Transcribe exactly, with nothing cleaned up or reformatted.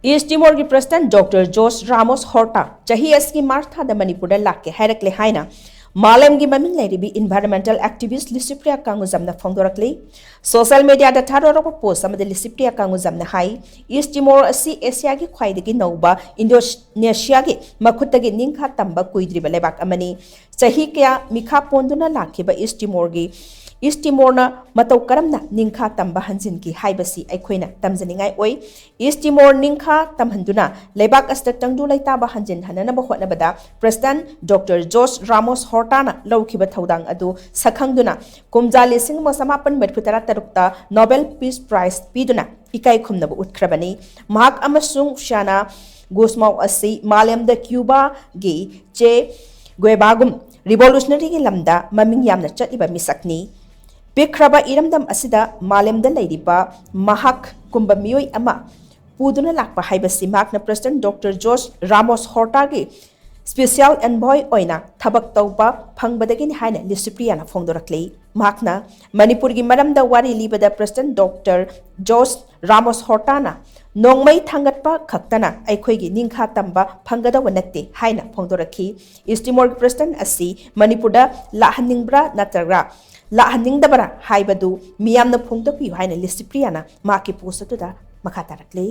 ꯏꯁ ꯇꯤꯃꯣꯔꯒꯤ president doctor George Ramos ꯍꯣꯔꯇꯥ ꯆꯍꯤ ꯑꯁꯤꯒꯤ March ꯊꯥꯗ ꯃꯅꯤꯄꯨꯔꯗ ꯂꯥꯛꯀꯦ ꯍꯥꯏꯔꯛꯂꯦ ꯍꯥꯏꯅ ꯃꯥꯂꯦꯝꯒꯤ ꯃꯃꯤꯡ ꯂꯩꯔꯤꯕꯤ ꯏꯟꯚꯥꯏꯔꯟꯃꯦꯟꯇꯦꯜ ꯑꯦꯛꯇꯤꯚꯤꯁ꯭ꯠ ꯂꯨꯁꯤꯄ꯭ꯔꯤꯌꯥ ꯀꯥꯡꯒꯨꯖꯝꯅ ꯐꯣꯡꯗꯣꯔꯛꯂꯤ꯫ ꯁꯣꯁꯤꯌꯦꯜ ꯃꯤꯗꯤꯌꯥꯗ ꯊꯥꯗꯣꯔꯛꯄ ꯄꯣꯁ꯭ꯠ ꯑꯃꯗ ꯂꯨꯁꯤꯄ꯭ꯔꯤꯌꯥ ꯀꯥꯡꯒꯨꯖꯝꯅ ꯍꯥꯏ, ꯏꯁ ꯇꯤꯃꯣꯔ ꯑꯁꯤ ꯑꯦꯁꯤꯌꯥꯒꯤ ꯈ꯭ꯋꯥꯏꯗꯒꯤ ꯅꯧꯕ ꯏꯟꯗꯣꯅꯦꯁꯤꯌꯥꯒꯤ ꯃꯈꯨꯠꯇꯒꯤ ꯅꯤꯡꯈꯥ ꯇꯝꯕ ꯀꯨꯏꯗ꯭ꯔꯤꯕ ꯂꯩꯕꯥꯛ ꯑꯃꯅꯤ꯫ ꯆꯍꯤ ꯀꯌꯥ ꯃꯤꯈꯥ ꯄꯣꯟꯗꯨꯅ ꯂꯥꯛꯈꯤꯕ ꯏꯁ ꯇꯤꯃꯣꯔꯒꯤ ꯏꯁ ꯇꯤꯃꯣꯔꯅ ꯃꯇꯧ ꯀꯔꯝꯅ ꯅꯤꯡꯈꯥ ꯇꯝꯕ ꯍꯟꯖꯤꯟꯈꯤ ꯍꯥꯏꯕꯁꯤ ꯑꯩꯈꯣꯏꯅ ꯇꯝꯖꯅꯤꯡꯉꯥꯏ ꯑꯣꯏ꯫ ꯏꯁ ꯇꯤꯃꯣꯔ ꯅꯤꯡꯈꯥ ꯇꯝꯍꯟꯗꯨꯅ ꯂꯩꯕꯥꯛ ꯑꯁꯤꯗ ꯇꯪꯗꯨ ꯂꯩꯇꯥꯕ ꯍꯟꯖꯤꯟꯍꯟꯅꯅꯕ ꯍꯣꯠꯅꯕꯗ ꯄ꯭ꯔꯦꯁꯤꯗꯦꯟꯠ ꯗꯣꯛꯇꯔ ꯖꯣꯔꯖ ꯔꯥꯃꯣꯁ ꯍꯣꯔꯇꯥꯅ ꯂꯧꯈꯤꯕ ꯊꯧꯗꯥꯡ ꯑꯗꯨ ꯁꯛꯈꯪꯗꯨꯅ ꯀꯨꯝꯖꯥ ꯂꯤꯁꯤꯡ ꯑꯃ ꯆꯃꯥꯄꯟ ꯃꯔꯤꯐꯨ ꯇꯔꯥ ꯇꯔꯨꯛꯇ ꯅꯣꯕꯦꯜ ꯄꯤꯁ ꯄ꯭ꯔꯥꯏꯖ ꯄꯤꯗꯨꯅ ꯏꯀꯥꯏ ꯈꯨꯝꯅꯕ ꯎꯠꯈ꯭ꯔꯕꯅꯤ꯫ ꯃꯍꯥꯛ ꯑꯃꯁꯨꯡ ꯁꯤꯌꯥꯅꯥ ꯒꯨꯁꯃꯥꯎ ꯑꯁꯤ ꯃꯥꯂꯦꯝꯗ ꯀ꯭ꯌꯨꯕꯥꯒꯤ ꯆꯦ ꯒ꯭ꯋꯦꯕꯥꯒꯨꯝ ꯔꯤꯚꯣꯂꯨꯁꯅꯔꯤꯒꯤ ꯂꯝꯗ ꯃꯃꯤꯡ ꯌꯥꯝꯅ ꯆꯠꯂꯤꯕ ꯃꯤꯁꯛꯅꯤ꯫ ꯄꯤꯛꯈ꯭ꯔꯕ ꯏꯔꯝꯗꯝ ꯑꯁꯤꯗ ꯃꯥꯂꯦꯝꯗ ꯂꯩꯔꯤꯕ ꯃꯍꯥꯛꯀꯨꯝꯕ ꯃꯤꯑꯣꯏ ꯑꯃ ꯄꯨꯗꯨꯅ ꯂꯥꯛꯄ ꯍꯥꯏꯕꯁꯤ ꯃꯍꯥꯛꯅ ꯄ꯭ꯔꯦꯁꯤꯗꯦꯟꯠ ꯗꯣꯛꯇꯔ ꯖꯣꯔꯖ ꯔꯥꯃꯣꯁ ꯍꯣꯔꯇꯥꯒꯤ ꯁ꯭ꯄꯦꯁꯤꯌꯦꯜ ꯑꯦꯟꯚꯣꯏ ꯑꯣꯏꯅ ꯊꯕꯛ ꯇꯧꯕ ꯐꯪꯕꯗꯒꯤꯅꯤ ꯍꯥꯏꯅ ꯂꯨꯁꯤꯄ꯭ꯔꯤꯌꯥꯅ ꯐꯣꯡꯗꯣꯔꯛꯂꯤ꯫ ꯃꯍꯥꯛꯅ ꯃꯅꯤꯄꯨꯔꯒꯤ ꯃꯔꯝꯗ ꯋꯥꯔꯤ ꯂꯤꯕꯗ ꯄ꯭ꯔꯦꯁꯤꯗꯦꯟꯠ ꯗꯣꯛꯇꯔ ꯖꯣꯔꯖ ꯔꯥꯃꯣꯁ ꯍꯣꯔꯇꯥꯅ ꯅꯣꯡꯃꯩ ꯊꯥꯡꯒꯠꯄ ꯈꯛꯇꯅ ꯑꯩꯈꯣꯏꯒꯤ ꯅꯤꯡꯈꯥ ꯇꯝꯕ ꯐꯪꯒꯗꯧꯕ ꯅꯠꯇꯦ ꯍꯥꯏꯅ ꯐꯣꯡꯗꯣꯔꯛꯈꯤ꯫ ꯏꯁ ꯇꯤꯃꯣꯔꯒꯤ ꯄ꯭ꯔꯦꯁꯤꯗꯦꯟꯠ ꯑꯁꯤ ꯃꯅꯤꯄꯨꯔꯗ ꯂꯥꯛꯍꯟꯅꯤꯡꯕ꯭ꯔꯥ ꯅꯠꯇ꯭ꯔꯒ ꯂꯥꯛꯍꯟꯅꯤꯡꯗꯕ꯭ꯔꯥ ꯍꯥꯏꯕꯗꯨ ꯃꯤꯌꯥꯝꯅ ꯐꯣꯡꯗꯣꯛꯄꯤꯌꯨ ꯍꯥꯏꯅ ꯂꯨꯁꯤꯄ꯭ꯔꯤꯌꯥꯅ ꯃꯍꯥꯛꯀꯤ ꯄꯣꯁ꯭ꯠ ꯑꯗꯨꯗ ꯃꯈꯥ ꯇꯥꯔꯛꯂꯤ꯫